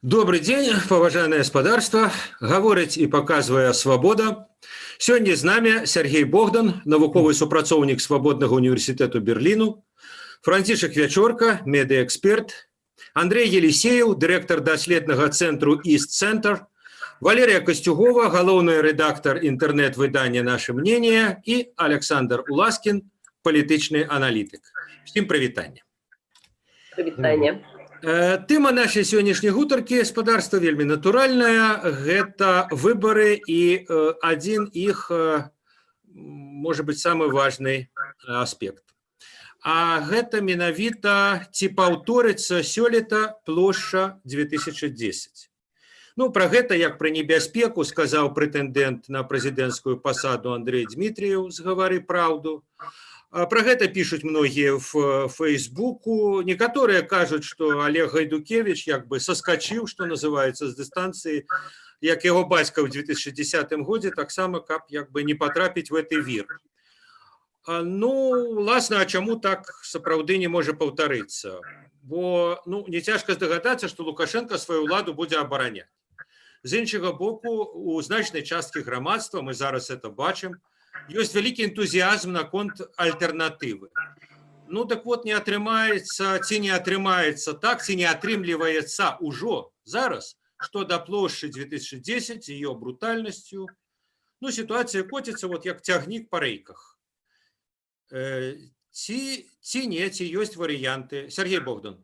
Добры дзень, паважанае спадарства. Гаворыць і паказвае «Свабода». Сёння з намі Сяргей Богдан, навуковы супрацоўнік Свабоднага універсітэту Берліну, Францішак Вячорка, медыаэксперт, Андрэй Елісееў, дырэктар даследнага цэнтру East Center, Валерыя Касцюгова, галоўны рэдактар інтэрнэт-выдання «Наше мнение», і Аляксандр Уласкін, палітычны аналітык. Усім прывітанне. Прывітанне. Тэма нашай сённяшняй гутаркі, спадарства, вельмі натуральная. Гэта выбары і адзін іх, можа быць, самы важны аспект. А гэта менавіта, ці паўторыцца сёлета плошча 2010. Ну, пра гэта, як пра небяспеку, сказаў прэтэндэнт на прэзідэнцкую пасаду Андрэй Дзмітрыеў з «Гавары праўду». Пра гэта пішуць многія в Фейсбуку. Некаторыя кажуць, што Алег Гайдукевіч як бы саскачыў, што называется, з дыстанцыі, як яго бацька ў 2010 годзе, таксама, каб як бы не патрапіць в гэты вір. Ну, уласна, а чаму так сапраўды не можа паўтарыцца? Бо, ну, не цяжка здагадацца, што Лукашэнка сваю ўладу будзе абараняць. З іншага боку, у значнай часткі грамадства, мы зараз это бачым, ёсць вялікі энтузіазм наконт альтэрнатывы. Ну так вот, не атрымаецца ці не атрымаецца так, ці не атрымліваецца ўжо зараз, што да плошчы 2010 ее брутальнасцю, ну, сітуацыя коціцца вот як цягнік па рэйках. Ці не, ці ёсць варыянты? Сяргей Богдан.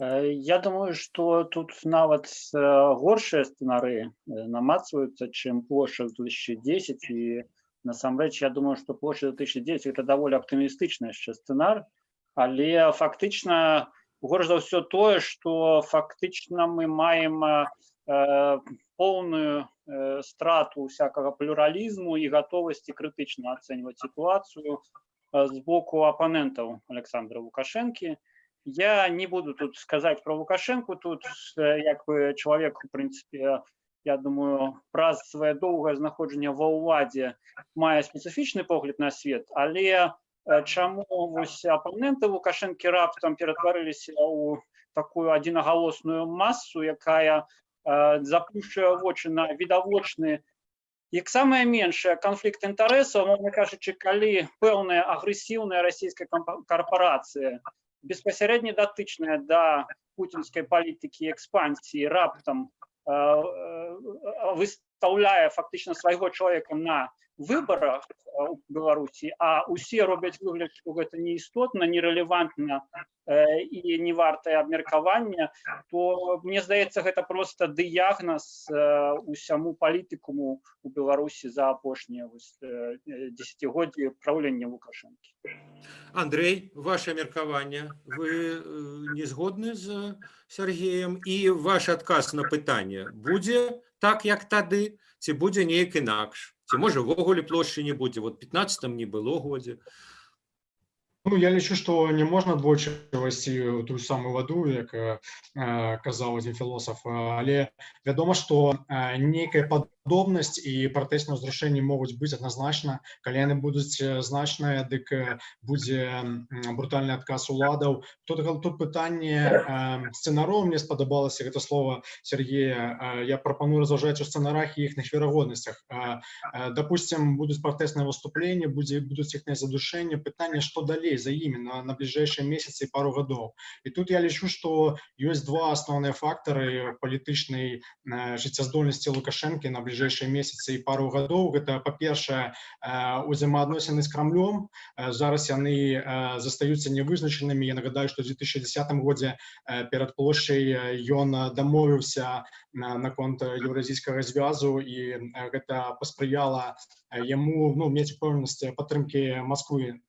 Я думаю, што тут нават горшыя сцэнары намацваюцца, чым плошча 2010, і насамрэч я думаю, што плошча 2010 — это даволі аптымістычны яшчэ сцэнар, але фактычна горш за ўсё тое, што фактычна мы маем поўную страту всякага плюралізму і гатовасці крытычна ацэньваць сітуацыю з боку апанентаў Аляксандра Лукашэнкі. Я не буду тут сказаць пра Лукашэнку, тут як бы чалавек, у прынцыпе, я думаю, праз сваё доўгае знаходжанне ва ўладзе мае спецыфічны погляд на свет, але чаму вось апаненты Лукашэнкі раптам ператварыліся ў такую адзінагалосную масу, якая заплюшчвае вочы на відавочны, як самае меншае, канфлікт інтарэсаў, умоўна кажучы, калі пэўная агрэсіўная расійская карпарацыя, беспасярэдне датычная да пуцінскай палітыкі экспансіі, раптам выстаўляе фактычна свайго чалавека на выбарах у Беларусі, а усе робяць выгляд, што гэта неістотна, нерэлевантна і не вартае абмеркавання, то мне здаецца, гэта проста дыягназ усяму палітыкуму у Беларусі за апошнія дзесяцігоддзі праўлення Лукашэнкі. Андрэй, ваша меркаванне? Вы не згодны з Сяргеем, і ваш адказ на пытанне: будзе так, як тады, ці будзе неяк інакш, ці можа, увогуле плошчы не будзе, вот 15 не было годзе? Ну, я лічу, што не можна двойчы вайсці ў тую самую ваду, як казаў адзін філосаф, але вядома, што нейкая падобнасць і пратэсныя ўзрушэнні могуць быць адназначна. Калі яны будуць значныя, дык будзе брутальны адказ уладаў. Тут пытанне сцэнароў, мне спадабалася гэта слова Сяргея, я прапаную разважаць у сцэнарах і іхных верагоднасцях. Допустим, будуць пратэсныя выступленні, будуць іхныя задушэнні, пытанне, што далей за імі на бліжэйшыя месяцы і пару гадоў. І тут я лічу, што ёсць два асноўныя фактары палітычнай жыццяздольнасці Лукашэнкі на бліжэйшыя месяцы і пару гадоў. Гэта, па-першае, узаемаадносіны з Крамлём. Зараз яны застаюцца невызначанымі. Я нагадаю, што ў 2010 годзе перад плошчай ён дамовіўся наконт Еўразійскага звязу, і гэта паспрыяла яму, ну, мець упэўненасць падтрымкі Масквы.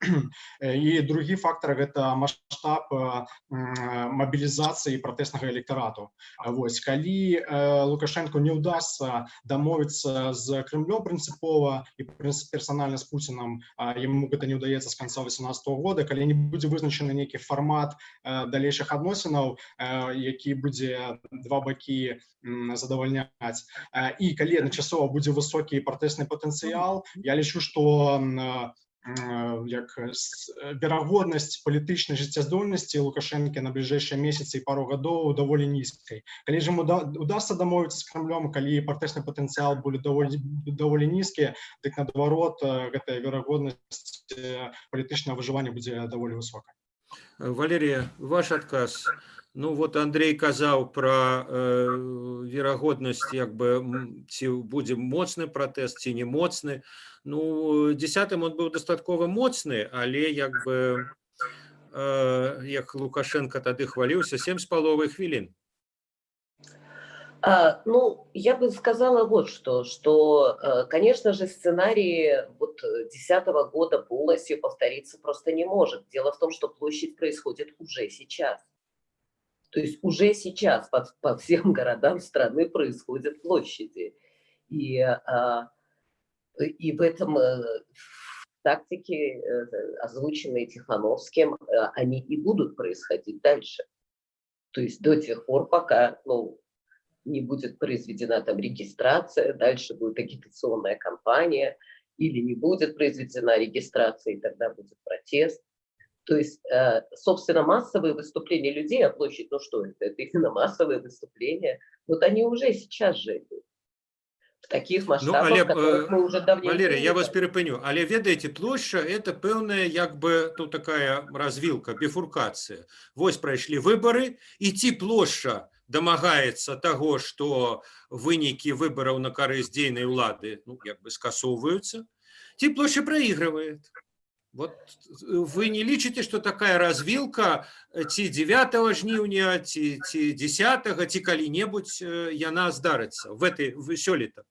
І другі фактар — гэта маштаб мабілізацыі пратэснага электарату. Вось калі Лукашэнку не ўдасца дамовіцца з Крамлём прынцыпова і персанальна з Пуцінам, яму гэта не ўдаецца з канца 18 года, калі не будзе вызначаны нейкі фармат далейшых адносінаў, які будзе два бакі задавальняць, і калі адначасова будзе высокі пратэсны патэнцыял, я лічу, што Як верагоднасць палітычнай жыццяздольнасці Лукашэнкі на бліжэйшыя месяцы і пару гадоў даволі нізкай. Калі ж ему удастся дамовіцца з Крамлём, калі пратэсны патэнцыял будзе даволі нізкі, дык наадварот, гэтая верагоднасць палітычнага выжывання будзе даволі высокая. Валерія, ваш адказ. Ну вот Андрей казаў пра верагоднасць, як бы, ці будзе моцны пратэст, ці не моцны. Ну, 10-м он быў дастаткова моцны, але як бы, як Лукашенко тады хваліўся, 7,5 хвілін. Ну, я бы сказала вот что, конечно же, сценарий вот 2010 года полностью повториться просто не может. Дело в том, что площадь происходит уже сейчас. То есть уже сейчас по всем городам страны происходят площади. И в этом в тактике, озвученной Тихановским, они и будут происходить дальше. То есть до тех пор, пока, ну, не будет произведена там регистрация, дальше будет агитационная кампания, или не будет произведена регистрация, и тогда будет протест. То есть, собственно, массовые выступления людей, а площадь, ну что это? Это именно массовые выступления. Вот они уже сейчас же идут. В таких масштабах, Ну, але, которых мы уже давненько Валерия, не я вас видели. перапыню, але ведаеце, плошча — это пэўная як бы тут такая развілка, біфуркацыя. Вось прайшлі выбары, і ці плошча дамагаецца таго, што вынікі выбараў на карысць дзейнай улады, ну, як бы скасоўваюцца, ці плошча проигрывает. Вот вы не лічыце, что такая развілка ці 9 жніўня, ці 10, ці калі-небудзь яна здарыцца в этой в сёлета?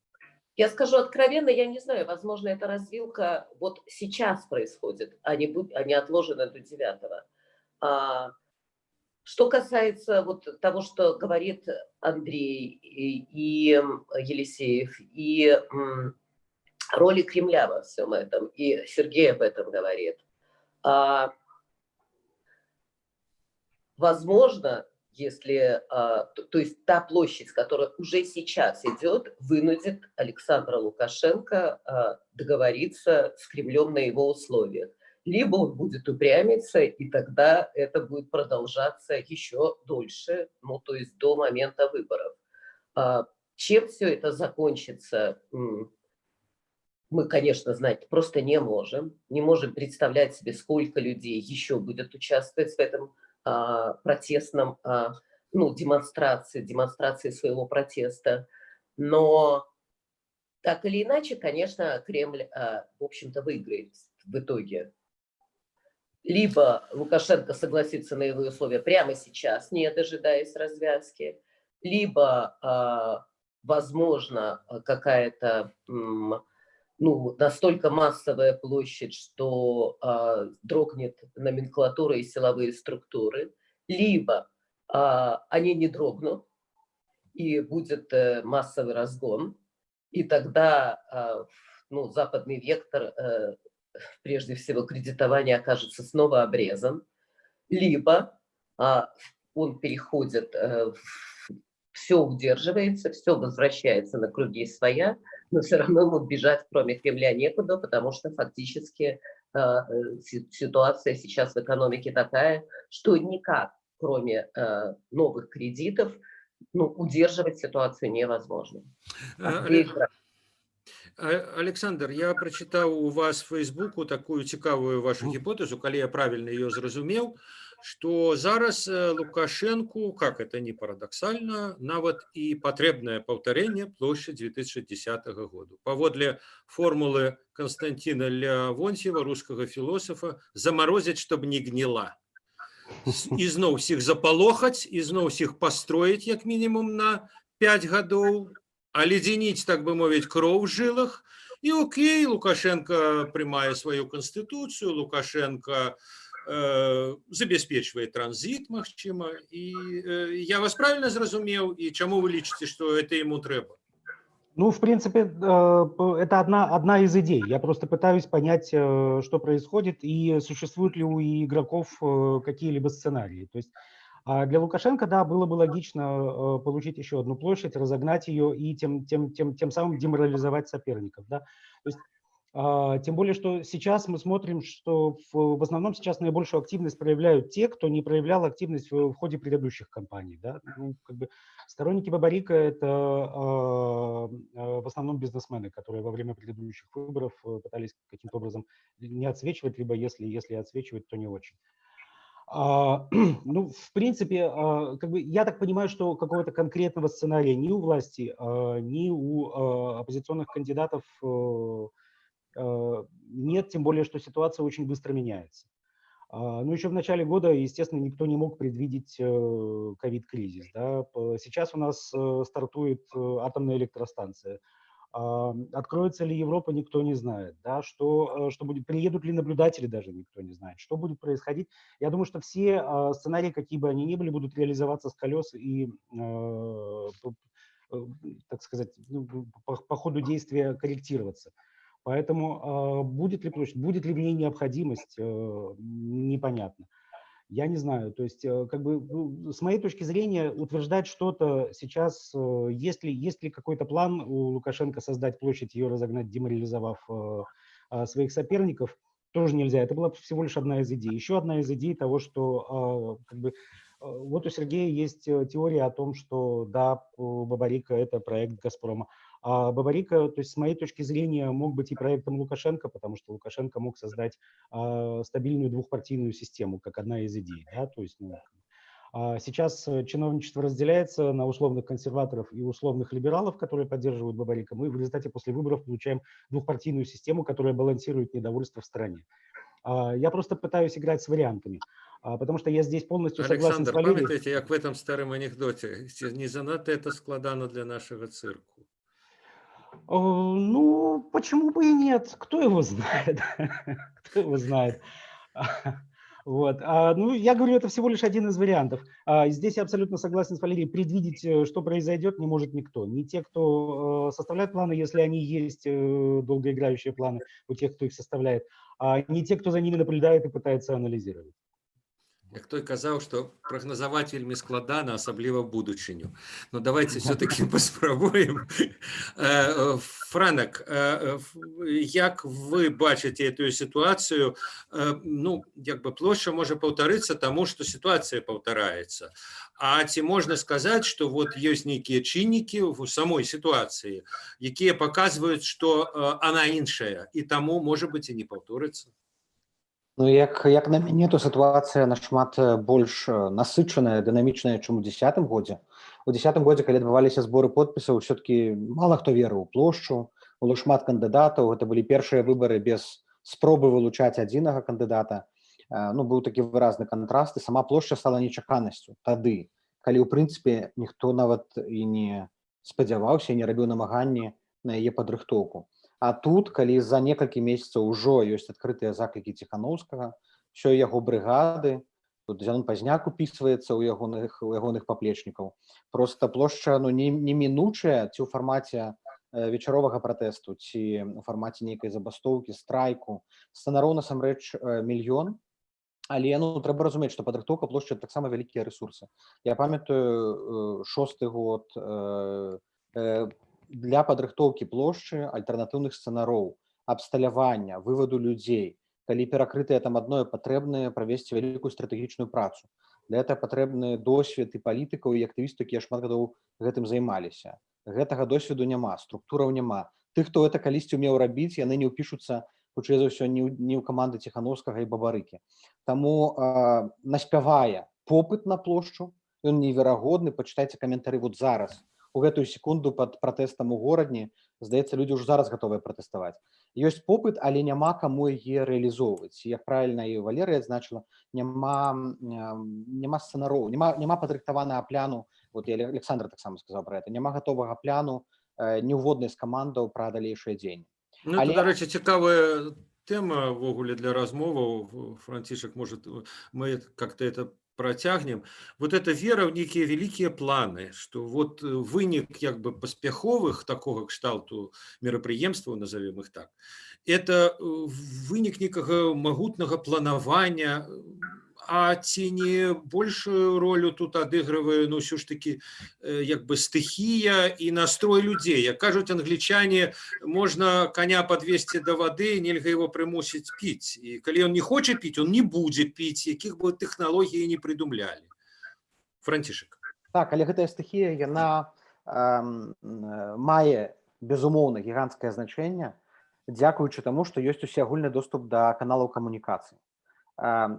Я скажу откровенно, я не знаю, возможно, эта развилка вот сейчас происходит, а не отложена до 9. Что касается вот того, что говорит Андрей и Елисеев, и роли Кремля во всем этом, и Сергей об этом говорит. Возможно, если, то есть та площадь, которая уже сейчас идет, вынудит Александра Лукашенко договориться с Кремлем на его условиях. Либо он будет упрямиться, и тогда это будет продолжаться еще дольше, ну, то есть до момента выборов. Чем все это закончится, мы, конечно, знать просто не можем. Не можем представлять себе, сколько людей еще будет участвовать в этом протестном, ну, демонстрации своего протеста. Но так или иначе, конечно, Кремль, в общем-то, выиграет в итоге. Либо Лукашенко согласится на его условия прямо сейчас, не дожидаясь развязки, либо, возможно, какая-то ну, настолько массовая площадь, что дрогнет номенклатура и силовые структуры, либо они не дрогнут, и будет массовый разгон, и тогда ну, западный вектор, прежде всего кредитование, окажется снова обрезан, либо он переходит, все удерживается, все возвращается на круги своя, но все равно ему бежать, кроме Кремля, некуда, потому что фактически ситуация сейчас в экономике такая, что никак, кроме новых кредитов, ну, удерживать ситуацию невозможно. Александр, я прочитаў у вас в Фейсбуку такую цікавую вашу гіпотэзу, калі я правильно ее зразумеў, что зараз Лукашенку, как это ни парадоксально, нават і патрэбнае паўтарэнне плошчы 2010 году. Паводле формулы Константина Леонтьева, русского философа, заморозить, чтобы не гнила. Ізноў усіх запалохаць, ізноў усіх пастроіць як мінімум на 5 гадоў, аледзяніць, так бы мовіць, кроў в жылах. І окей, Лукашенко прымае сваю канстытуцыю, Лукашенко забяспечвае транзіт, магчыма. І я вас правильно зразумеў, і чаму вы лічыце, што это ему трэба? Ну, в принципе, это одна из идей. Я просто пытаюсь понять, что происходит и существуют ли у игроков какие-либо сценарии. То есть для Лукашенко, да, было бы логично получить еще одну площадь, разогнать ее и тем самым деморализовать соперников. Да? То есть Тем более, что сейчас мы смотрим, что в основном сейчас наибольшую активность проявляют те, кто не проявлял активность в ходе предыдущих кампаний. Да? Ну, как бы сторонники Бабарика – это в основном бизнесмены, которые во время предыдущих выборов пытались каким-то образом не отсвечивать, либо если отсвечивать, то не очень. Ну, в принципе, как бы я так понимаю, что какого-то конкретного сценария ни у власти, ни у оппозиционных кандидатов нет, тем более что ситуация очень быстро меняется. Ну, еще в начале года, естественно, никто не мог предвидеть ковид-кризис. Да? Сейчас у нас стартует атомная электростанция. Откроется ли Европа, никто не знает. Да? Что будет, приедут ли наблюдатели, даже никто не знает. Что будет происходить? Я думаю, что все сценарии, какие бы они ни были, будут реализоваться с колес и, так сказать, ну, по ходу действия корректироваться. Поэтому будет ли площадь, будет ли в ней необходимость, непонятно. Я не знаю. То есть, как бы, ну, с моей точки зрения, утверждать что-то сейчас, есть ли какой-то план у Лукашенко создать площадь, ее разогнать, деморализовав своих соперников, тоже нельзя. Это была всего лишь одна из идей. Еще одна из идей того, что как бы, вот у Сергея есть теория о том, что да, Бабарика – это проект «Газпрома». А Бабарика, то есть, с моей точки зрения, мог быть и проектом Лукашенко, потому что Лукашенко мог создать стабильную двухпартийную систему, как одна из идей. Да? То есть, ну, сейчас чиновничество разделяется на условных консерваторов и условных либералов, которые поддерживают Бабарика. Мы в результате после выборов получаем двухпартийную систему, которая балансирует недовольство в стране. Я просто пытаюсь играть с вариантами, потому что я здесь полностью согласен Александр, с Валерием. Памятаеце, як в этом старым анекдоте: «Не занадта это складана для нашага цырку?» Ну, почему бы и нет? Кто его знает? Кто его знает? Вот. Ну, я говорю, это всего лишь один из вариантов. Здесь я абсолютно согласен с Валерием. Предвидеть, что произойдет, не может никто. Не те, кто составляет планы, если они есть, долгоиграющие планы у тех, кто их составляет, а не те, кто за ними наблюдает и пытается анализировать. Як той казаў, што прагназаваць вельмі складана, асабліва будучыню. Но давайте все-таки паспрабуем. Франак, як вы бачыце эту сітуацыю? Ну, як бы плошча можа паўтарыцца, таму што сітуацыя паўтараецца. А ці можна сказаць, што вот ёсць нейкія чыннікі ў самой сітуацыі, якія паказваюць, што она іншая і таму, можа быць, і не паўторыцца? Ну, як на мяне, то сітуацыя нашмат больш насычаная, дынамічная, чым у 10-м годзе. У 10-м годзе, калі адбываліся зборы подпісаў, все-таки мала хто верыў у плошчу, было шмат кандыдатаў, гэта былі першыя выбары без спробы вылучаць адзінага кандыдата. Ну, быў такі выразны кантраст, і сама плошча стала нечаканасцю тады, калі ў прынцыпе ніхто нават і не спадзяваўся і не рабіў намаганні на яе падрыхтоўку. А тут, калі за некалькі месяцаў ужо ёсць адкрытыя заклікі Ціханоўскага, ўсё яго брыгады, тут Зянон Пазняк упісваецца ў ягоных паплечнікаў. Просто плошча, ну, не немінучая ці ў фармаце вечаровага пратэсту, ці у фармаце нейкай забастоўкі, страйку. Сцэнароў насамрэч мільён, але, ну, трэба разумець, што падрыхтоўка плошчы таксама вялікія рэсурсы. Я памятаю шосты год, для падрыхтоўкі плошчы, альтэрнатыўных сцэнароў, абсталявання, вываду людзей, калі перакрытае там адное, патрэбнае правесці вялікую стратэгічную працу. Для этого патрэбны досвед і палітыкаў, і актывістаў, якія шмат гадоў гэтым займаліся. Гэтага досведу няма, структураў няма. Тых, хто это калісьці умеў рабіць, яны не ўпішуцца, хутчэй за ўсё, не ў каманды Ціханоўскага і Бабарыкі. Таму наспявае попыт на плошчу, ён неверагодны. Пачытайце каментары вот зараз, у гэтую секунду, под пратэстам у Горадні. Здаецца, людзі ўжо зараз гатовыя пратэставаць. Ёсць попыт, але няма каму яе рэалізоўваць. Як правільна і Валерыя адзначыла, няма сцэнароў, няма падрыхтаванага пляну. Вот я, Александр таксама сказаў про это, няма гатовага пляну ні ўводнай з камандаў пра далейшыя дзеянні. Ну, але, дарэчы, цікавая тэма ўвогуле для размоваў. Францішак, может, мы как-то это працягнем. Вот эта вера в некія вялікія планы, что вот вынік як бы паспяховых такога кшталту мерапрыемстваў, назовем их так, это вынік некага магутнага планавання. А ці не большую ролю тут адыгрывае, ну, ўсё ж таки як бы стыхія і настрой людзей? Як кажуць англічане, можна коня подвесці до воды, нельга его прымусіць піць. І калі он не хоча піць, он не будзе піць, якіх бы тэхналогій не прыдумлялі. Францішек. Так, але гэтая стыхія, яна мае, безумоўна, гіганцкае значэнне, дзякуючы таму, што ёсць усеагульны доступ да каналаў камунікацый.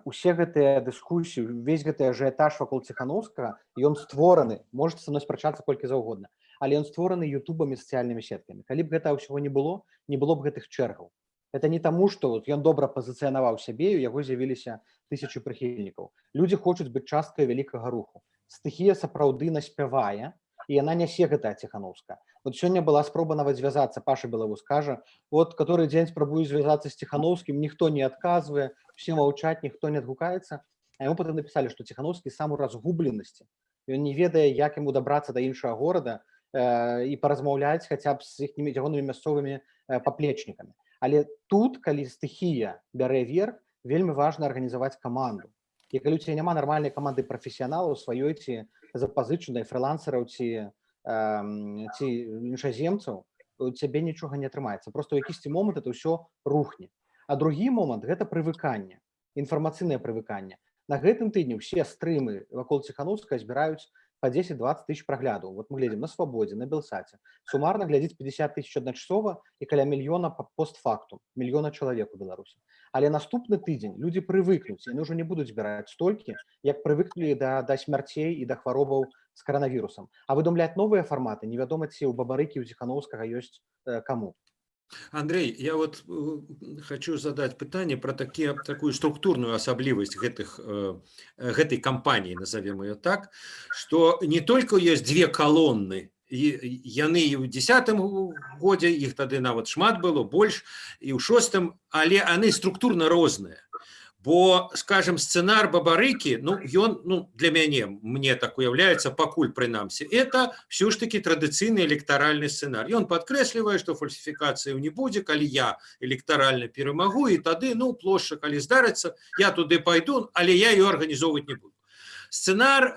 Усе гэтыя дыскусіі, увесь гэты ажыятаж вакол Ціханаўскага, ён створаны, можете са мной спрачацца колькі заўгодна, але ён створаны ютубамі, сацыяльнымі сеткамі. Калі б гэта ўсяго не было, не было б гэтых чэргаў. Это не таму, што вот ён добра пазіцыянаваў сябе, у яго з'явіліся тысячы прыхільнікаў. Людзі хочуць быць часткай вялікага руху. Стыхія сапраўды наспявае, і яна нясе гэта Ціханаўска. Вот сёння была спроба нават звязацца. Паша Белавус кажа: «Вот который дзень спрабую звязацца з Ціханаўскім, ніхто не адказвае, все маўчаць, ніхто не адгукаецца». А яму потым напісалі, што Ціханаўскі сам у разгубленасці, ён не ведае, як яму дабрацца да іншага горада і паразмаўляць хаця б з іхнімі, ягонымі мясцовымі паплечнікамі. Але тут, калі стыхія бярэ верх, вельмі важна арганізаваць каманду. І калі у цябе няма нармальнай каманды прафесіяналаў, сваёй ці запазычанай, фрылансераў ці іншаземцаў, у цябе нічога не атрымаецца. Просто ў якісьці момант это ўсё рухне. А другі момант — гэта прывыканне, інфармацыйнае прывыканне. На гэтым тыдні ўсе стрымы вакол Ціханаўскага збіраюць по 10-20 тысяч праглядаў. Вот мы глядзім на Свабодзе, на Белсаце, сумарна глядзіць 50 тысяч адначасова і каля мільёна па постфактум, мільёна чалавек у Беларусі. Але наступны тыдзень людзі прывыкнуць, яны ўжо не будуць збіраць столькі, як прывыклі да смярцей і да хваробаў з каранавірусам. А выдумляць новыя фарматы невядома, ці ў Бабарыкі, у Ціханаўскага ёсць каму. Андрей, я вот хочу задать пытанне про такую структурную асаблівасць гэтай кампаніі, назовем ее так, что не только есть две колонны, і яны і ў 10-м годзе, іх тады нават шмат было, больш, і ў шостым, але яны структурна розныя. Бо, скажем, сцэнар Бабарыкі, ну, ён, ну, для мяне, мне так уяўляецца, пакуль прынамсі, это все ж таки традыцыйны электаральны сцэнар. Ён падкрэслівае, што фальсіфікацыяў не будзе, калі я электаральна перамагу, і тады, ну, плошча, калі здарыцца, я туды пайду, але я ее арганізоўваць не буду. Сцэнар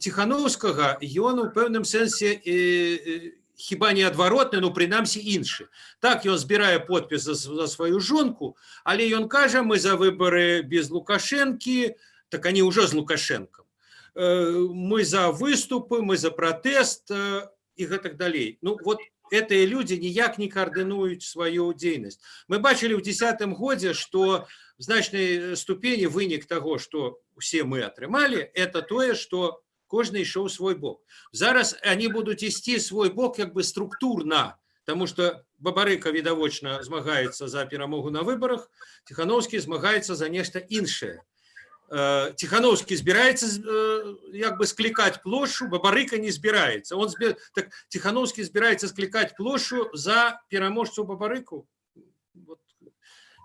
Ціханаўскага, ён у пэўным сэнсе хіба не адваротны, ну, прынамсі іншы. Так, ён збірае подпіс за сваю жонку, але ён кажа: «Мы за выбары без Лукашэнкі», так они ўжо з Лукашэнкам. Мы за выступы, мы за пратэст і гэтак далей. Ну вот гэтыя людзі ніяк не каардынуюць сваю дзейнасць. Мы бачылі ў 10-м годзе, што в значнай ступені вынік таго, што усе мы атрымалі, это тое, што кожны ішоў свой бок. Зараз они будуць ісці свой бок як бы структурна, потому что Бабарыка відавочна змагаецца за перамогу на выбарах, Ціханаўскі змагаецца за нешта іншае. Ціханаўскі збіраецца як бы склікаць плошчу, Бабарыка не збіраецца. Так Ціханаўскі збіраецца склікаць плошчу за пераможцу Бабарыку. Вот.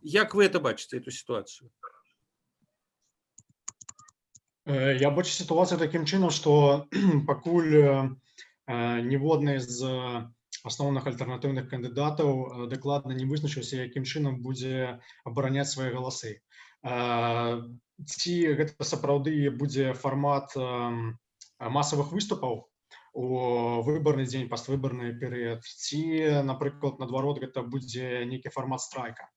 Як вы это бачыце, эту ситуацию? Я бачу сітуацыю такім чынам, што пакуль ніводны з асноўных альтэрнатыўных кандыдатаў дакладна не вызначыўся, якім чынам будзе абараняць свае галасы. Ці гэта сапраўды будзе фармат масавых выступаў у выбарны дзень, паствыбарны перыяд, ці, напрыклад, наадварот, гэта будзе нейкі фармат страйка.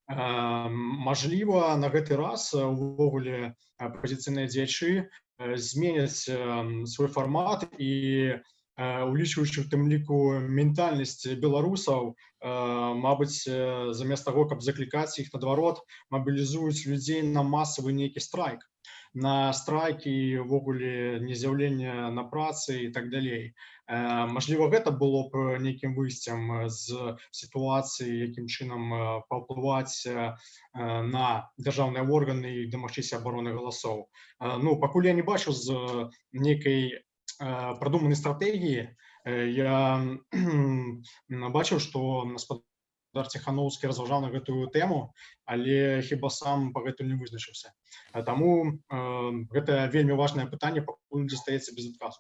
Мажліва, на гэты раз увогуле апазіцыйныя дзеячы зменяць свой фармат і, улічваючы ў тым ліку ментальнасць беларусаў, мабыць, замест таго, каб заклікаць іх, наадварот, мабілізуюць людзей на масавы нейкі страйк, на страйкі, увогуле нез'яўлення на працы і так далей. Мажліва, гэта было б нейкім выйсцем з сітуацыі, якім чынам паўплываць на дзяржаўныя органы і дамагчыся абароны галасоў. Ну, пакуль я не бачу з нейкай прадуманай стратэгіі. Я бачыў, што спадар Ціханаўскі разважаў на гэтую тэму, але хіба сам пагэтуль не вызначыўся. Таму гэта вельмі важнае пытанне, пакуль застаецца без адказу.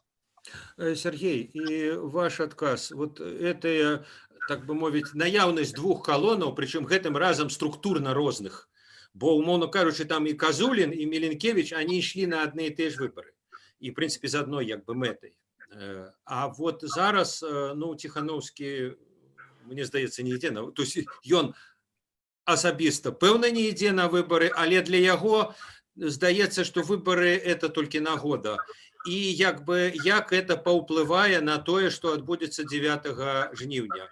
Сергей, і ваш адказ. Вот это, так бы мовіць, наяўнасць двух калонаў, прычым гэтым разам структурна розных. Бо, умоўно кажучы, там і Казулін, і Мілінкевіч, они ішлі на адны і тыя ж выбары і, в принципе, з адной як бы мэтай. А вот зараз, ну, Ціханоўскі, мне здаецца, не ідзе на, то есть ён асабіста, пэўна, не ідзе на выбары, але для яго, здаецца, што выбары — это толькі нагода. І як бы як это паўплывае на тое, што адбудзецца 9 жніўня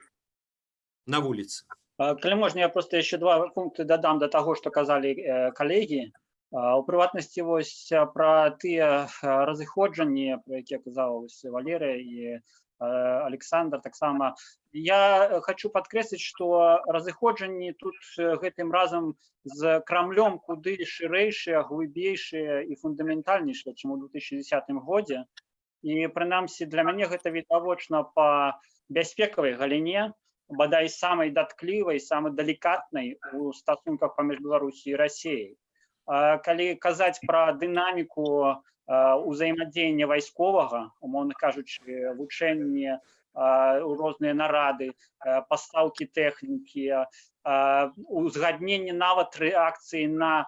на вуліцы? Калі можна, я просто яшчэ два пункты дадам да таго, што казалі калегі. У прыватнасці, вось пра тыя разыходжанні, пра якія казаў вось Валерыя і Александр таксама. Я хочу падкрэсліць, што разыходжанні тут гэтым разам з Крамлём куды шырэйшыя, глыбейшыя і фундаментальнейшыя, чым у 2010 годзе. І прынамсі для мяне гэта відавочна па бяспекавай галіне, бадай самай датклівай, самай далікатнай у стасунках паміж Беларусі і Расеяй. Калі казаць пра дынаміку узаемадзеяння вайсковага, умоўна кажучы, вучэнні, розныя нарады, пастаўкі тэхнікі, узгадненне нават рэакцыі на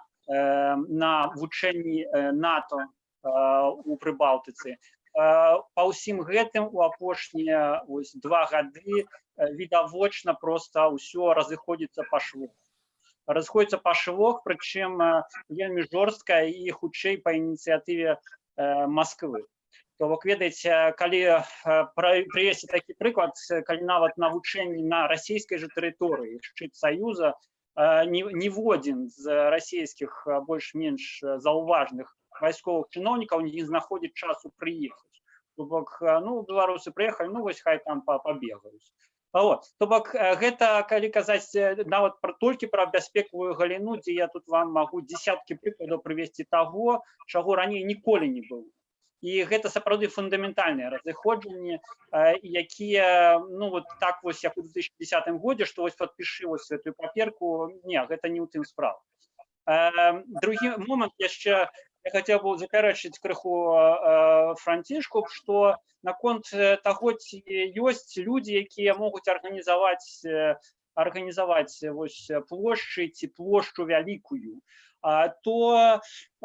вучэнні НАТО у Прыбалтыцы. Па ўсім гэтым у апошнія вось 2 гады відавочна проста ўсё разыходзіцца па швах. Разыходзіцца па швах, прычым вельмі жорстка і хутчэй па ініцыятыве Масквы. То бок, ведаеце, калі прывесці такі прыклад, калі нават на вучэнні на расійскай жа тэрыторыі «Шчыт Саюза» ніводзін з расійскіх больш-менш заўважных вайсковых чыноўнікаў не знаходзіць часу прыехаць. То бок, ну, беларусы прыехалі, ну вось хай там пабегаюць. Вот. То бок гэта калі казаць нават толькі пра бяспекавую галіну, дзе я тут вам магу дзесяткі прыкладаў прывесці таго, чаго раней ніколі не было. І гэта сапраўды фундаментальныя разыходжанні, якія, ну, вот так вось, як у 2010 годзе, што вось падпішы вось гэтую паперку, не, гэта не ў тым справа. Другі момант яшчэ: я хацеў бы запярэчыць крыху Францішку, што наконт таго, ці ёсць людзі, якія могуць арганізаваць вось плошчы ці плошчу вялікую, то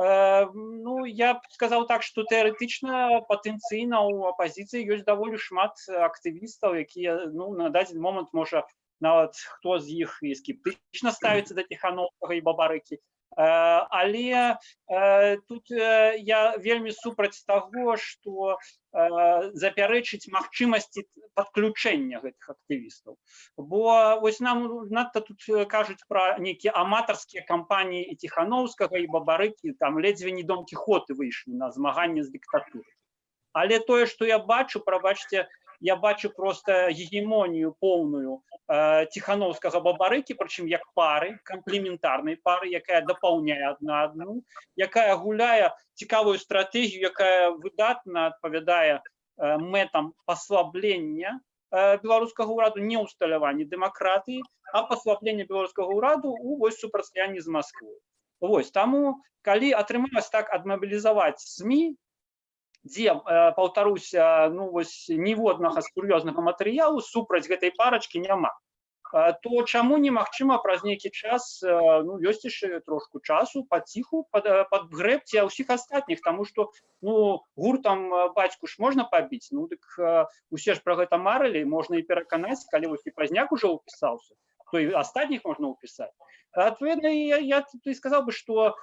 ну, я б сказаў так, што тэарэтычна, патэнцыйна ў апазіцыі ёсць даволі шмат актывістаў, якія, ну, на дадзены момант, можа, нават хто з іх і скептычна ставіцца да Ціханоўскага і Бабарыкі. Але тут я вельмі супраць таго, што запярэчыць магчымасці падключэння гэтых актывістаў. Бо вось нам надта тут кажуць пра нейкія аматарскія кампаніі і Ціханоўскага, і Бабарыкі, там ледзьве не Дон Кіхоты выйшлі на змаганне з дыктатурай. Але тое, што я бачу, прабачце, я бачу просто гегемонію поўную Ціханоўскага, Бабарыкі, прычым як пары, камплементарнай пары, якая дапаўняе адна адну, якая гуляе цікавую стратэгію, якая выдатна адпавядае мэтам паслаблення беларускага ўраду, не ўсталяванне дэмакратыі, а паслаблення беларускага ўраду у вось супрацьстаянні з Масквой. Вось таму, калі атрымалось так адмабілізаваць СМІ, дзе, паўтаруся, ну вось ніводнага сур'ёзнага матэрыялу супраць гэтай парачкі няма, то чаму немагчыма праз нейкі час, ну, ёсць яшчэ трошку часу, паціху падгрэбці ўсіх астатніх, таму што, ну, гуртам бацьку ж можна пабіць, ну дык усе ж пра гэта марылі, можна і пераканаць, калі вось і Пазняк ужо ўпісаўся, то і астатніх можна ўпісаць. Адпаведна, я тут і сказаў бы, што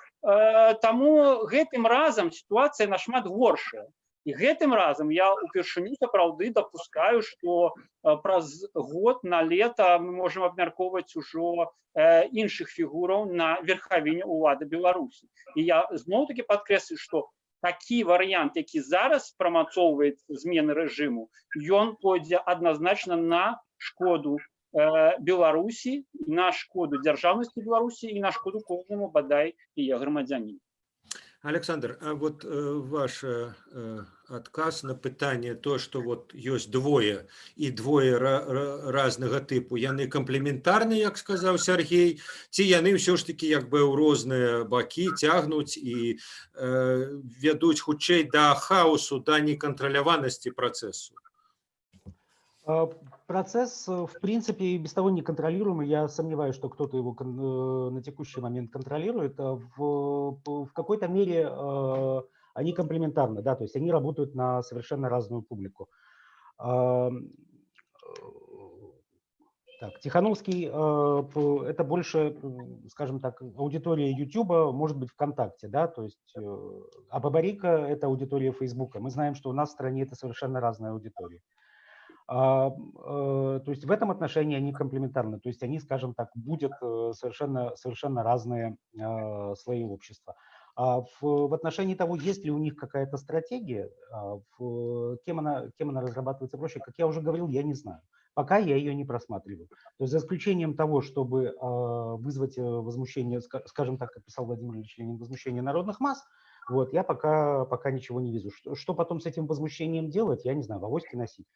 таму гэтым разам сітуацыя нашмат горшая. І гэтым разам я упершыню сапраўды дапускаю, што праз год на лета мы можам абмяркоўваць ужо іншых фігураў на верхавіне ўлады Беларусі. І я зноў-таки падкрэслю, што такі варыянт, які зараз прамацоўваецца, змены рэжыму, ён пойдзе адназначна на шкоду Беларусі, на шкоду дзяржаўнасці Беларусі і на шкоду кожнаму бадай яе грамадзяніну. Александр, а вот ваш адказ на пытанне, то, что вот ёсць двое і двое разнага тыпу, яны камплементарны, як сказаў Сергей, ці яны ўсё ж таки як бы ў розныя бакі цягнуць і вядуць хутчэй да хаосу, да некантраляванасці працэсу? Процесс, в принципе, и без того неконтролируемый. Я сомневаюсь, что кто-то его на текущий момент контролирует. В какой-то мере они комплементарны, да, то есть они работают на совершенно разную публику. Так, Тихановский это больше, скажем так, аудитория Ютуба, может быть, ВКонтакте, да, то есть, а Бабарико – это аудитория Фейсбука. Мы знаем, что у нас в стране это совершенно разная аудитория. То есть в этом отношении они комплементарны, то есть они, скажем так, будут совершенно, совершенно разные слои общества. А в отношении того, есть ли у них какая-то стратегия, кем она разрабатывается и прочее, как я уже говорил, я не знаю. Пока я ее не просматриваю. То есть за исключением того, чтобы вызвать возмущение, скажем так, как писал Владимир Ильич Ленин, возмущение народных масс, вот, я пока ничего не вижу. Что потом с этим возмущением делать, я не знаю, в авоське носить,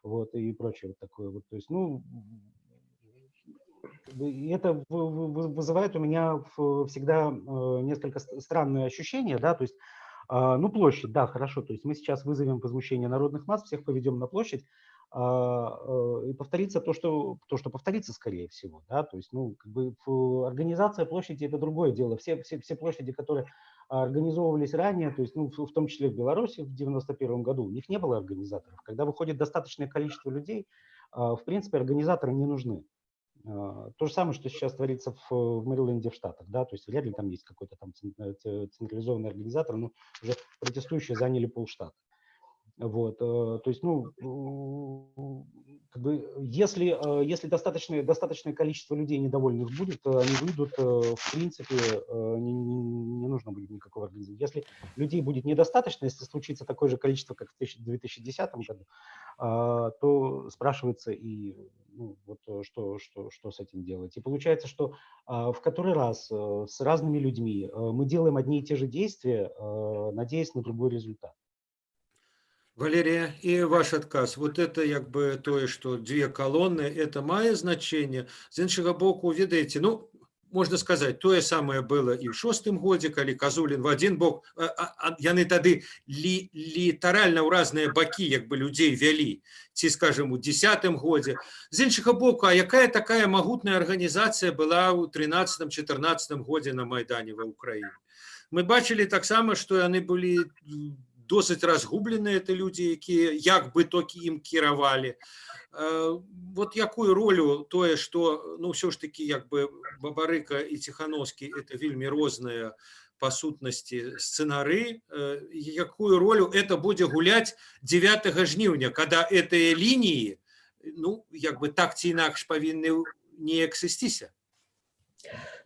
вот, и прочее вот такое вот. То есть, ну, и это вызывает у меня всегда несколько странные ощущения, да, то есть, ну, площадь, да, хорошо, то есть мы сейчас вызовем возмущение народных масс, всех поведем на площадь, и повторится то, что повторится, скорее всего, да, то есть, ну, как бы организация площади – это другое дело. Все площади, которые организовывались ранее, то есть, ну, в том числе в Беларуси в 91 году, у них не было организаторов. Когда выходит достаточное количество людей, в принципе, организаторы не нужны. То же самое, что сейчас творится в Мэриленде в Штатах, да, то есть вряд ли там есть какой-то там централизованный организатор, но уже протестующие заняли полштата. Вот, то есть, ну, как бы, если достаточное количество людей недовольных будет, они выйдут, в принципе, не нужно будет никакого организации. Если людей будет недостаточно, если случится такое же количество, как в 2010 году, то спрашивается и, ну, вот что с этим делать. И получается, что в который раз с разными людьми мы делаем одни и те же действия, надеясь на другой результат. Валерия, і ваш адказ. Вот это як бы тое, что две колонны, это мае значение. З іншага боку, ведаеце, ну, можна сказаць, тое самае было і ў шостым годзе, калі Казулін в один бок, яны тады літаральна ў разныя бакі як бы людзей вялі, ці, скажем, у 10-м годзе. З іншага боку, а якая такая магутная арганізацыя была ў 13-14 годзе на Майдане ва Украіне? Мы бачылі таксама, што яны былі досыць разгубленыя, это людзі, якія як бы токі ім кіравалі. Вот якую ролю тое, что, ну, ўсё ж таки як бы Бабарыка і Ціхановскі – это вельмі розныя па сутнасці сцэнары, якую ролю это будзе гуляць 9 жніўня, когда гэтыя лініі, ну, як бы так ці інакш павінны неяк сысціся?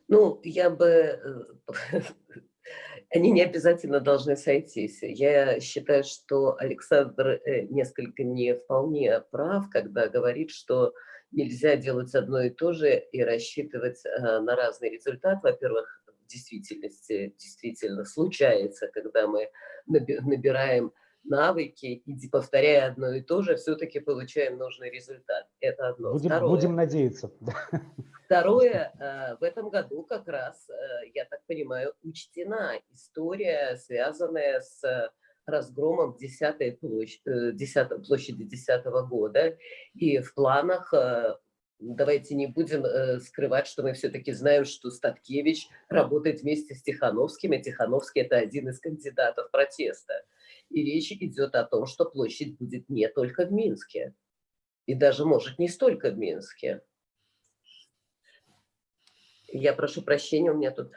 Ну, я бы они не обязательно должны сойтись. Я считаю, что Александр несколько не вполне прав, когда говорит, что нельзя делать одно и то же и рассчитывать на разный результат. Во-первых, в действительности действительно случается, когда мы набираем навыки и, повторяя одно и то же, все-таки получаем нужный результат. Это одно. Будем, Второе. Будем надеяться. Второе, в этом году как раз, я так понимаю, учтена история, связанная с разгромом 10 площадь, 10, площади 10 года. И в планах, давайте не будем скрывать, что мы все-таки знаем, что Статкевич работает вместе с Тихановским, и Тихановский – это один из кандидатов протеста. И речь идет о том, что площадь будет не только в Минске. И даже, может, не столько в Минске. Я прошу прощения, у меня тут...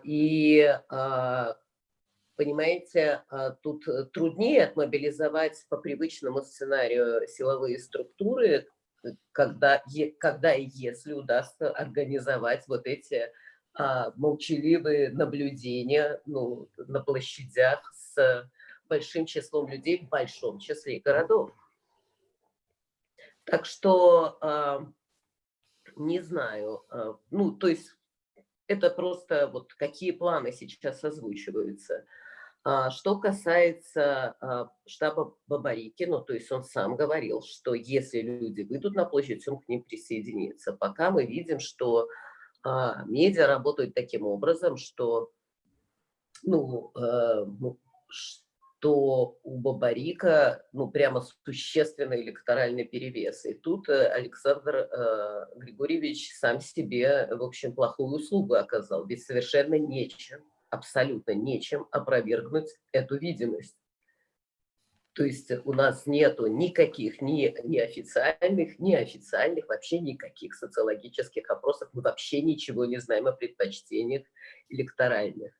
И, понимаете, тут труднее отмобилизовать по привычному сценарию силовые структуры, когда и если удастся организовать вот эти молчаливые наблюдения, ну, на площадях с большим числом людей в большом числе городов. Так что не знаю, ну, то есть это просто вот какие планы сейчас озвучиваются. Что касается штаба Бабарики, ну, то есть он сам говорил, что если люди выйдут на площадь, он к ним присоединится. Пока мы видим, что медиа работают таким образом, что, ну, То у Бабарика, ну, прямо существенный электоральный перевес. И тут Александр Григорьевич сам себе, в общем, плохую услугу оказал. Ведь совершенно нечем, абсолютно нечем опровергнуть эту видимость. То есть у нас нету никаких ни официальных, ни официальных, вообще никаких социологических опросов. Мы вообще ничего не знаем о предпочтениях электоральных.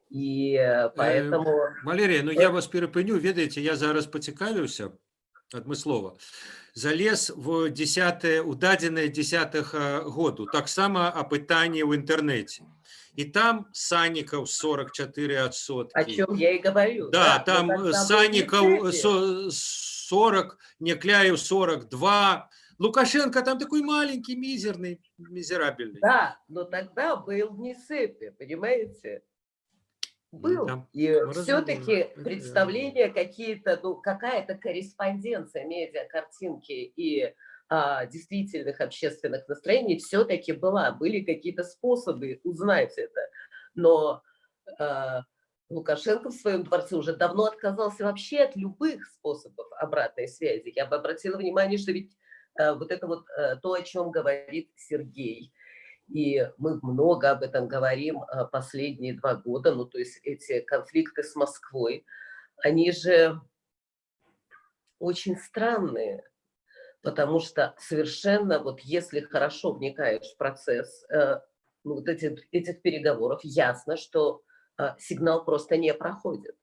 И поэтому... Валерія, ну я вас перапыню, ведаеце, я зараз пацікавіўся адмыслова. Залез в 10 у дадзеныя 10 году, таксама апытанне ў інтэрнэце. І там Саннікаў 44 адсоткі. О чем я и говорю. Да, там но тогда был Саннікаў Нецепи. 40, Някляев 42. Лукашенко там такой маленький, мизерный, мизерабельный. Да, но тогда был Несепи, понимаете? Был. Да, И мы все-таки разумеем. Представления какие-то, ну, какая-то корреспонденция медиа, картинки и действительных общественных настроений все-таки была. Были какие-то способы узнать это. Но Лукашенко в своем дворце уже давно отказался вообще от любых способов обратной связи. Я бы обратила внимание, что ведь вот это вот то, о чем говорит Сергей, и мы много об этом говорим последние 2 года, ну то есть эти конфликты с Москвой, они же очень странные, потому что совершенно, вот если хорошо вникаешь в процесс ну, вот этих переговоров, ясно, что сигнал просто не проходит.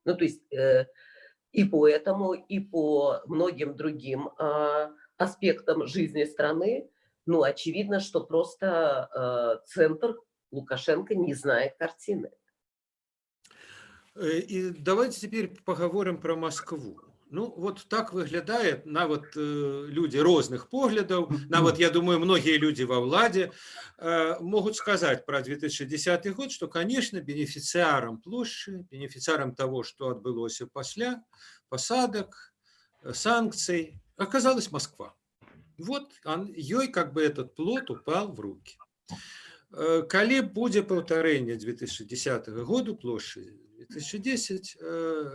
Ну то есть и по этому, и по многим другим аспектам жизни страны, ну, очевидно, что просто центр Лукашенко не знает картины. І давайте теперь поговорим про Москву. Ну, вот так выглядае, нават людзі розных поглядаў, нават, я думаю, многія людзі ва ўладзе могуць сказаць про 2010 год, что, конечно, бенефіцыарам плошчы, бенефіцыарам того, что адбылося пасля посадок, санкцый, оказалась Москва. Вот ёй как бы этот плод упал в руки. Калі будзе паўтарэнне 2010 году, плошчы 2010,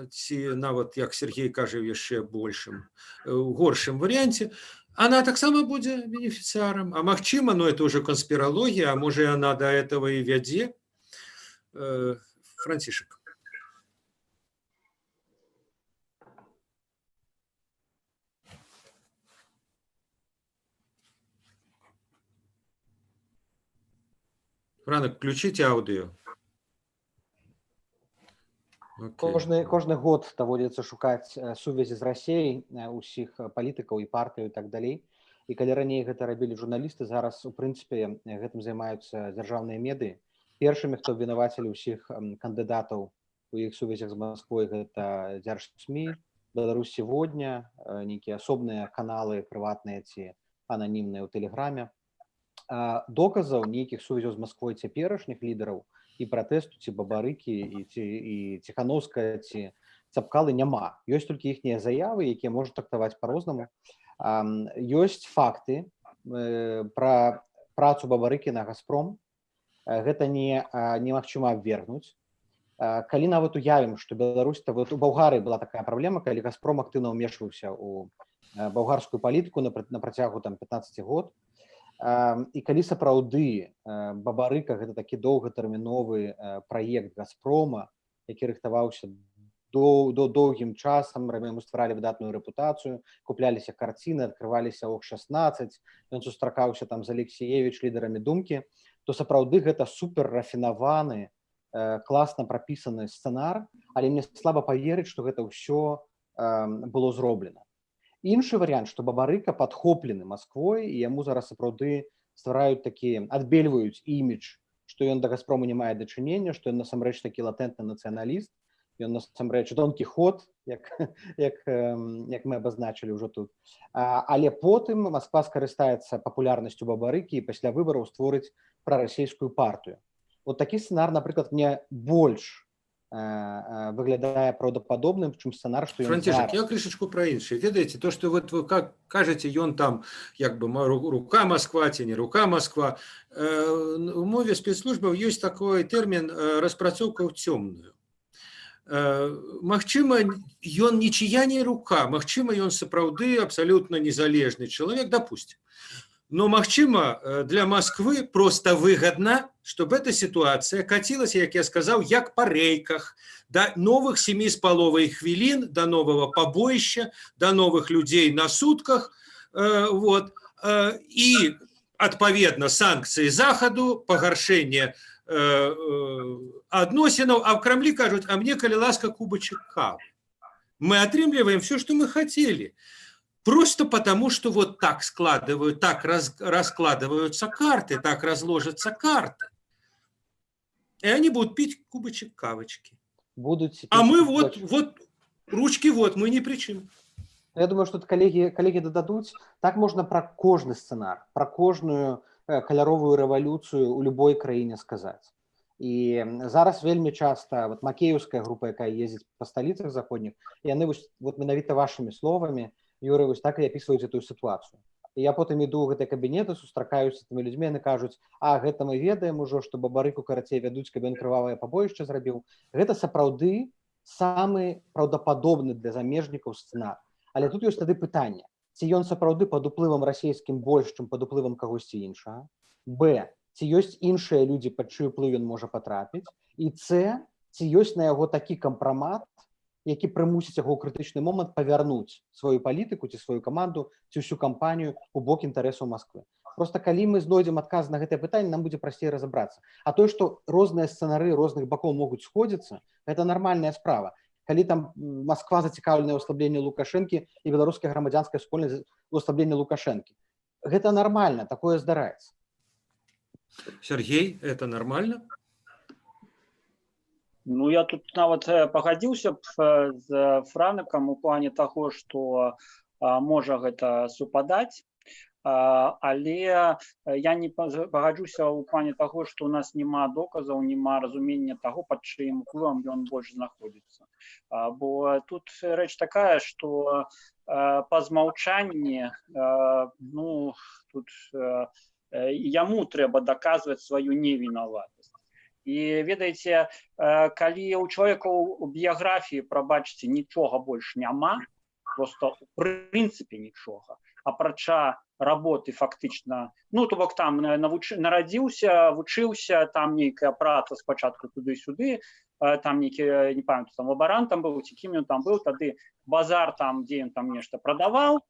ці нават, як Сергей кажа, яшчэ большым, у горшым варыянце, она таксама будзе бенефіцыарам. А магчыма, но это уже канспіралогія, а можа, она до этого і вядзе. Францішек. Франак, включите аудио. Окей. Кожны год даводзіцца шукаць сувязі з Расеяй усіх палітыкаў і партыяў і так далей. І калі раней гэта рабілі журналісты, зараз у прынцыпе гэтым займаюцца дзяржаўныя медыі. Першымі, хто абвінавацілі ўсіх кандыдатаў у іх сувязях з Масквой, гэта дзяржСМІ, Беларусь сегодня, нейкія асобныя каналы прыватныя ці ананімныя ў тэлеграме. Доказаў нейкіх сувязяў з Масквой цяперашніх лідараў і пратэсту, ці Бабарыкі, і ці і Ціхановская, ці Цапкалы няма. Ёсць толькі іхнія заявы, якія можна трактаваць по-рознаму. Ёсць факты пра працу Бабарыкі на Газпром. Гэта не немагчыма абвергнуць. Калі нават уявім, што Беларусь, то вот у Балгарыі была такая праблема, калі Газпром актыўна ўмешваўся у балгарскую палітыку на працягу там 15 год. І калі сапраўды Бабарыка гэта такі доўгатэрміновы праект Газпрома, які рыхтаваўся до доўгім часам, яму стваралі выдатную рэпутацыю, купляліся карціны, адкрываліся ОХ-16, ён сустракаўся там з Алексеевич, лідарамі Думкі, то сапраўды гэта супер рафінаваны, класна прапісаны сцэнар, але мне слаба паверыць, што гэта ўсё было зроблена. Іншы варыянт, што Бабарыка падхоплены Масквой і яму зараз сапраўды ствараюць такі, адбельваюць імідж, што ён да Газпрому не мае дачынення, што ён насамрэч такі латэнтны нацыяналіст, ён насамрэч Дон Кіхот, як мы абазначылі ўжо тут. Але потым Масква скарыстаецца папулярнасцю Бабарыкі і пасля выбараў створыць прарасійскую партыю. Вот такі сцэнар, напрыклад, мне больш выглядае праўдападобным, чым сцэнар, што ён Францішек, зараз. я крышачку пра іншае. Ведаеце, то, что вот вы как кажаце, ён там як бы рука Москва ці не рука Москва. У мове спецслужбаў ёсць такой тэрмін, распрацоўка ў цёмную. Магчыма, ён нічыя не рука, магчыма, ён сапраўды абсалютна незалежны чалавек, допустим. Но, магчыма, для Москвы просто выгодно, чтобы эта ситуация катилась, як я сказал, як по рейках, до новых 7,5 хвілін, до нового побоища, до новых людей на сутках, вот, и, адпаведна, санкции Захаду, пагаршэнне адносінаў, а в Крамлі кажуць: «А мне, калі ласка, кубачак кавы». Мы атрымліваем все, что мы хотели. Просто потому, что вот так складывают, так раскладываются карты, так разложатся карты. И они будут пить кубочек кавочки. Будут. А мы вот, вот, ручки вот, мы ни при чем. Я думаю, что тут коллеги дададуць. Так можно про кожны сцэнар, про кожную каляровую рэвалюцыю у любой краіне сказаць. І зараз вельмі часта вот макееўская група, якая ездзіць па сталіцах заходніх, яны вось, вот менавіта вашымі словамі, Юры, вось так і апісваюць эту сітуацыю. І я потым іду ў гэтыя кабінеты, сустракаюся з тымі людзьмі, яны кажуць: «А гэта мы ведаем ужо, што Бабарыку, карацей, вядуць, каб ён крывавае пабоішча зрабіў». Гэта сапраўды самы праўдападобны для замежнікаў сцэнар. Але тут ёсць тады пытанне: ці ён сапраўды пад уплывам расійскім больш, чым пад уплывам кагосьці іншага, б, ці ёсць іншыя людзі, пад чый уплыў ён можа патрапіць, і c, ці ёсць на яго такі кампрамат, які прымусіць яго ў крытычны момант павярнуць сваю палітыку ці сваю каманду, ці ўсю кампанію у бок інтарэсаў Москвы. Просто калі мы знойдзем адказ на гэтае пытанне, нам будзе прасцей разабрацца. А тое, што розныя сцэнары розных бакоў могуць сходзіцца, это нармальная справа. Калі там Москва зацікаўленая ў аслабленні Лукашэнкі і беларуская грамадзянская супольнасць у аслабленні Лукашэнкі, гэта нармальна, такое здараецца. Сергей, это нормально? Ну, я тут нават пагадзіўся б з Франакам у плане таго, што можа гэта супадаць, але я не пагаджуся ў плане таго, што у нас няма доказаў, няма разумення таго, пад чыім уплывам ён больш знаходзіцца. Бо тут рэч такая, што па змаўчанні, ну, тут яму трэба даказваць сваю невінаватасць. І ведаеце, калі ў чалавека ў біяграфіі, прабачце, нічога больш няма, просто у прынцыпе нічога, апрача работы фактычна, ну, то бок там нарадзіўся, вучыўся, там нейкая праца спачатку туды-сюды, там нейкі, не памятаю, там лабарантам быў ці кім ён там быў, тады базар там, дзе ён там нешта прадаваў,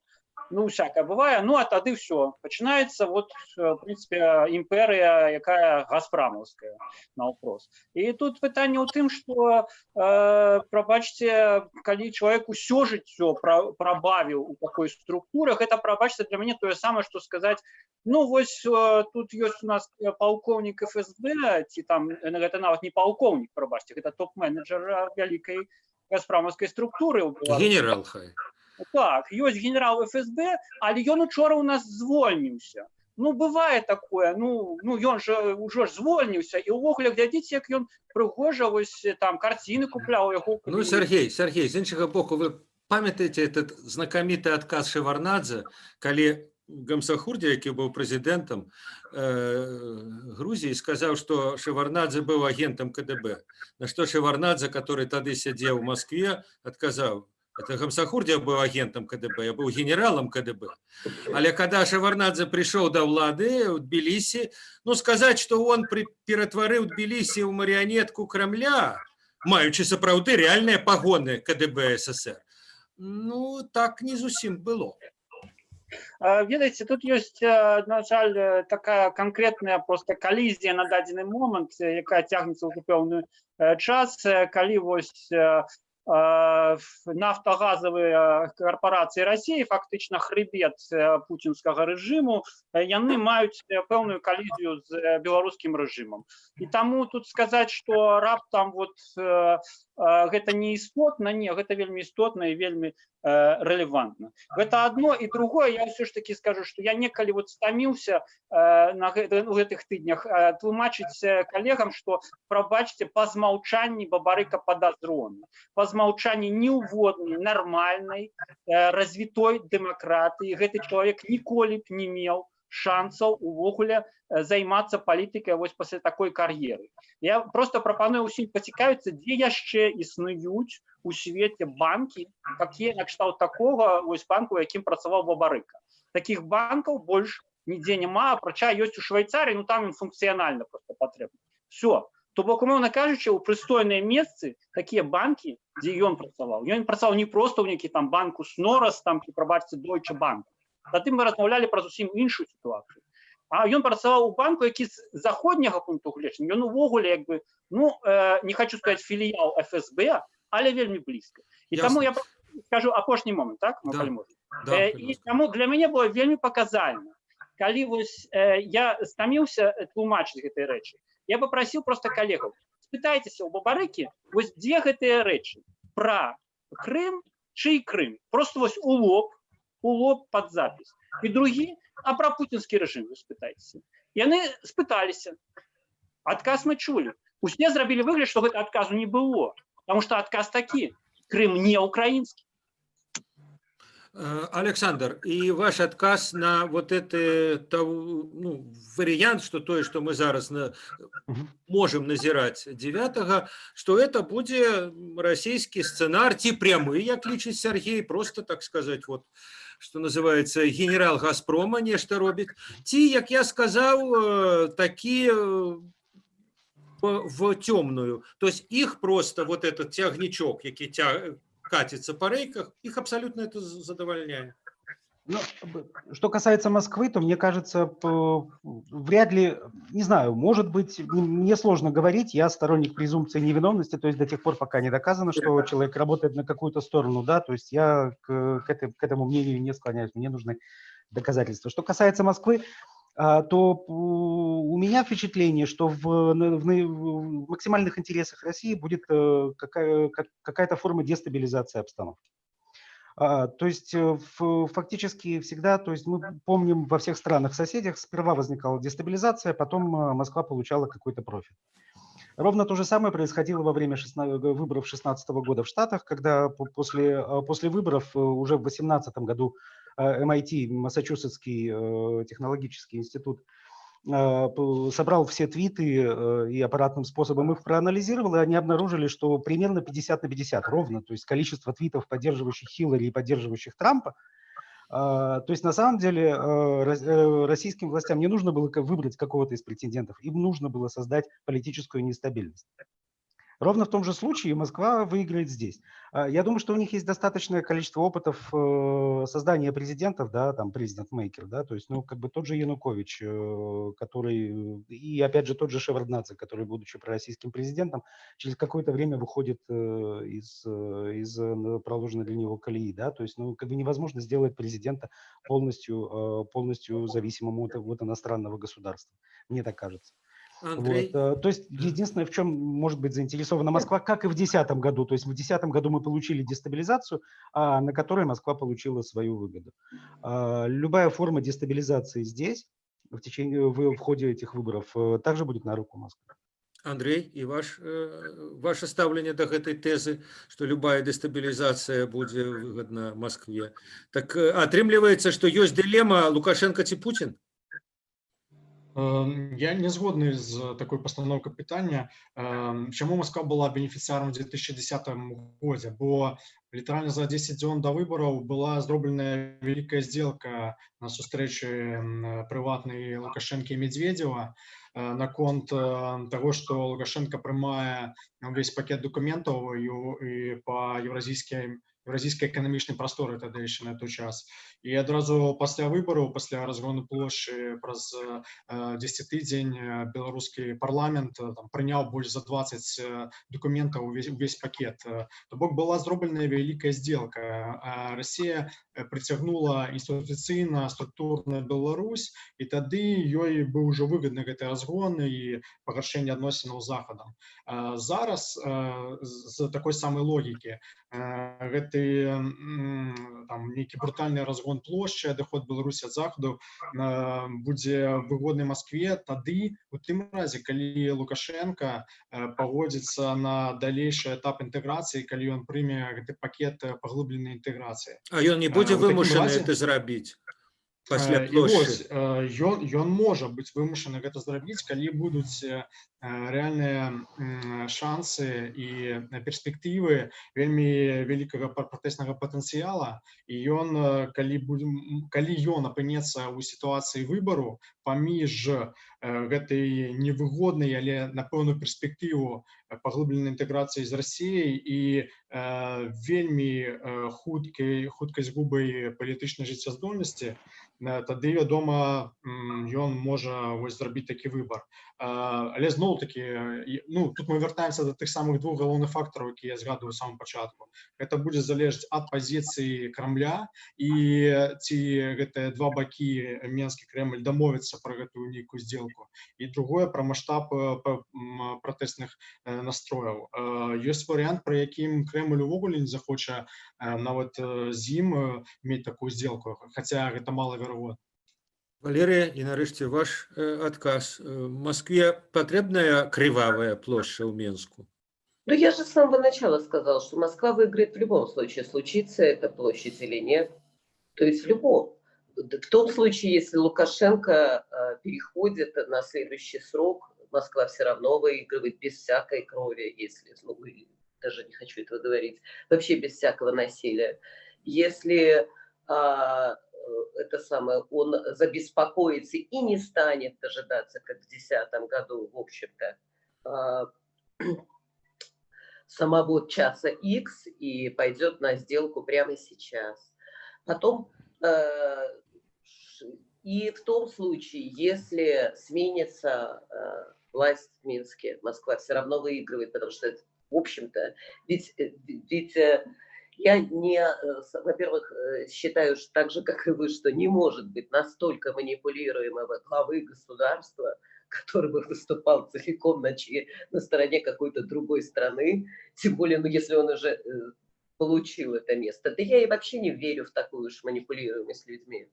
ну, всякое бывае, ну, а тады все пачынаецца, вот, в принципе, імперыя, якая газпрамаўская наўпрост. І тут пытанне ў тым, что, прабачце, калі чалавек усё жыццё прабавіў у такой структурах, это, прабачце, для мяне тое самае, что сказаць: «Ну вось тут ёсць у нас палкоўнік ФСБ», ці там гэта нават не палкоўнік, прабачце, гэта топ-менеджер вялікай газпрамаўскай структуры ў Беларусі. Генерал хай. Так, ёсць генерал ФСБ, але ён учора у нас звольніўся. Ну, бывае такое, ну ён же ўжо ж звольніўся, і ўвогуле глядзіце, як ён прыгожа вось там карціны купляў у яго. Ну, Сергей, Сергей, з іншага боку, вы памятаеце этот знакаміты адказ Шеварнадзе, калі Гамсахурдія, які быў прэзідэнтам Грузіі, сказаў, што Шеварнадзе быў агентам КДБ. На што Шеварнадзе, который тады сядзеў у Москве, адказаў: «Это Гамсахурдия был агентом КДБ, я был генералом КДБ». Але когда Шеварнадзе пришел до влады в Тбилиси, ну, сказать, что он ператварыў Тбилиси ў марионетку Кремля, маючы сапраўды рэальныя пагоны КДБ СССР, ну, так не зусім было. Ведаеце, тут ёсць, на жаль, такая канкрэтная просто калізія на дадзены момант, якая цягнецца ўжо пэўны час, калі вось нафтагазавыя карпорацыі России, фактычна хрыбет пуцінскага рэжыму, яны маюць пэўную калізію з беларускім рэжымам. І таму тут сказаць, што раптам вот гэта не істотна, не, гэта вельмі істотна і вельмі рэлевантна. Гэта одно. І другое, я ўсё ж таки скажу, что я некалі вот стаміўся на у гэтых тыднях тлумачыць калегам, что, прабачце, па змаўчанні Бабарыка падазроны. Па змаўчанні ні ў нармальнай развітой дэмакратыі гэты чалавек ніколі б не меў шансаў увогуле займацца палітыкай вось пасля такой кар'еры. Я просто прапаную ўсім пацікавіцца, дзе яшчэ існуюць у свеце банкі, такія накшталт такога вось банку, якім працаваў Бабарыка. Таких банкаў больш нідзе няма, апрача ёсць у Швейцарыі, ну, там ім функцыянальна просто патрэбна. Все. То бок, умоўна кажучы, у прыстойныя месцы такія банкі, дзе ён працаваў. Ён працаваў не просто ў нейкі там банку Снорас там ці, прабачце, Deutsche Bank. Тады мы размаўлялі пра зусім іншую сітуацыю. А ён працаваў у банку, які з заходняга пункту гледжання, ён увогуле як бы, ну, не хочу сказать філіял ФСБ, але вельмі блізка. І таму я скажу апошні момант, так, ну, Да. калі можна. Да, І таму для мяне было вельмі паказальна, калі вось я стаміўся тлумачыць гэтыя рэчы. Я попросил просто калегаў: спытайцеся у Бабарыкі, вось дзе гэтыя рэчы пра Крым, чый Крым, просто вось у лоб под запись. І другі, а пра пуцінскі рэжым вы спытайцеся. Яны спыталіся. Адказ мы чулі. Усе зрабілі выгляд, што гэта адказу не было, потому что адказ такі: Крым не украінскі. Александр, і ваш адказ на вот это, ну, вариант, что тое, что мы зараз можем назіраць 9, что это будзе расійскі сцэнар ці прямы, як лічыць Сергей, просто, так сказать, вот, что называется, генерал Газпрома нешта робіць, ці, як я сказаў, такі в темную. То есть их просто вот этот цягнічок, які катится по рейках, их абсолютно это задавальняе. Ну, что касается Москвы, то мне кажется, вряд ли, не знаю, может быть, мне сложно говорить, я сторонник презумпции невиновности, то есть до тех пор, пока не доказано, что человек работает на какую-то сторону, да, то есть я к этому мнению не склоняюсь, мне нужны доказательства. Что касается Москвы, то у меня впечатление, что в максимальных интересах России будет какая-то форма дестабилизации обстановки. То есть фактически всегда, то есть мы помним, во всех странах-соседях сперва возникала дестабилизация, потом Москва получала какой-то профит. Ровно то же самое происходило во время выборов 2016 года в Штатах, когда после выборов уже в 2018 году MIT, Массачусетский технологический институт, собрал все твиты и аппаратным способом их проанализировал, и они обнаружили, что примерно 50 на 50 ровно, то есть количество твитов, поддерживающих Хиллари и поддерживающих Трампа. То есть на самом деле российским властям не нужно было выбрать какого-то из претендентов, им нужно было создать политическую нестабильность. Ровно в том же случае Москва выиграет здесь. Я думаю, что у них есть достаточное количество опытов создания президентов, да, там president maker, да, то есть, ну, как бы тот же Янукович, который, и опять же тот же Шеварднадзе, который, будучи пророссийским президентом, через какое-то время выходит из проложенной для него колеи, да, то есть, ну, как бы невозможно сделать президента полностью зависимым от иностранного государства, мне так кажется. Андрей. Вот, то есть единственное, в чем может быть заинтересована Москва, как и в 2010 году, то есть в 2010 году мы получили дестабилизацию, на которой Москва получила свою выгоду. Любая форма дестабилизации здесь, в ходе этих выборов, также будет на руку Москвы. Андрей, і ваше стаўленне до гэтай тэзы, что любая дэстабілізацыя будзе выгодна Москве. Так атрымліваецца, што ёсць дылема: Лукашенко ці Путін? Я не згодны з такой пастаноўкай пытання. Чаму Москва была бенефіцыярам у 2010 годзе? Бо літаральна за 10 дзён да выбараў была зробленая вялікая сделка на сустрэчы прыватнай Лукашэнкі і Медведева наконт таго, што Лукашенко прымае увесь пакет дакументаў і па еўразійскай эканамічнай прасторы тады яшчэ на той час. І адразу пасля выбараў, пасля разгону плошчы, праз 10 тыдзень беларускі парламент там прыняў больш за 20 дакументаў, увесь пакет. То бок была зробленая вялікая сделка. А Россия прыцягнула інстытуцыйна, структурна Беларусь, і тады ёй быў ужо выгадны гэты разгон і пагаршэнне адносінаў з Захадам. Зараз з такой самай логікі гэты там нейкі брутальны разгон плошчы, адыход Беларусі ад Захаду будзе выгодны Маскве тады, у тым разе, калі Лукашенко пагодзіцца на далейшы этап інтэграцыі, калі ён прыме гэты пакет паглыбленай інтэграцыі. А ён не будзе У такім вымушаны разе это зрабіць? Пасля І плошчы. Вось, ён можа быць вымушаны гэта зрабіць, калі будуць рэальныя шансы і перспектывы вельмі вялікага пратэснага патэнцыяла, і ён, калі ён апынецца ў сітуацыі выбару паміж гэтай невыгоднай, але на пэўную перспектыву паглыбленай інтэграцыі з Расіяй і вельмі хуткай згубай палітычнай жыццяздольнасці, тады, вядома, ён можа вось зрабіць такі выбар. Але зноў-такі, ну, тут мы вяртаемся да тых самых двух галоўных фактараў, якія я згадваю ў самым пачатку. Гэта будзе залежаць ад пазіцыі Крамля і ці гэтыя два бакі, Менск і Крэмль, дамовяцца пра гэтую нейкую сделку. І другое, пра маштаб пратэсных настрояў. Ёсць варыянт, пры якім Крэмль увогуле не захоча нават з ім мець такую сделку, хаця гэта малаверагодна. Валерыя, і нарэшце ваш адказ. Маскве патрэбная крывавая плошча ў Менску? Ну, я же с самого начала сказал, что Москва выиграет в любом случае, случится эта площадь или нет. То есть в любом. В том случае, если Лукашенко переходит на следующий срок, Москва все равно выигрывает без всякой крови, если, ну, даже не хочу этого говорить, вообще без всякого насилия. Если это самое, он забеспокоится и не станет дожидаться, как в 2010 году, в общем-то, самого часа X и пойдет на сделку прямо сейчас. Потом, и в том случае, если сменится власть в Минске, Москва все равно выигрывает, потому что, это, в общем-то, ведь я не, во-первых, считаю, что так же, как и вы, что не может быть настолько манипулируемого главы государства, который бы выступал целиком на стороне какой-то другой страны, тем более, ну, если он уже получил это место. Да я и вообще не верю в такую уж манипулируемость людьми.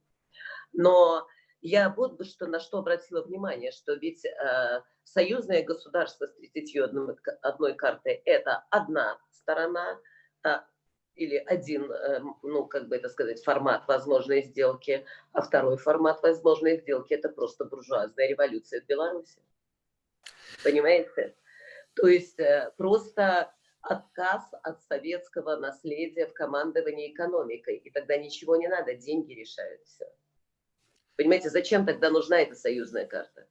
Но я вот бы что, на что обратила внимание, что ведь союзное государство с 31 картой – это одна сторона, или один, ну, как бы это сказать, формат возможной сделки, а второй формат возможной сделки – это просто буржуазная революция в Беларуси. Понимаете? То есть просто отказ от советского наследия в командовании экономикой. И тогда ничего не надо, деньги решают все. Понимаете, зачем тогда нужна эта союзная карта?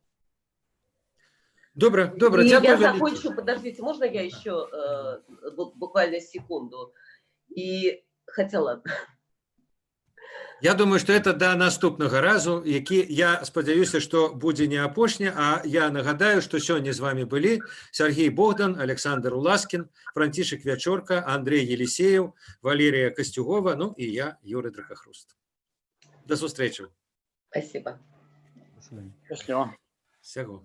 Добра, добра, И дзякуй я вялікі. Закончу, подождите, можно я еще буквально секунду? И хотя ладно. Я думаю, што это да наступнага разу, які, я спадзяюся, што будзе не апошні. А я нагадаю, што сёння з вами былі Сяргей Богдан, Аляксандр Уласкін, Францішак Вячорка, Андрэй Елісееў, Валерыя Касцюгова, ну і я, Юры Дракахруст. Да сустрэчы. Спасибо. До свидания. Счастливо. Всяго.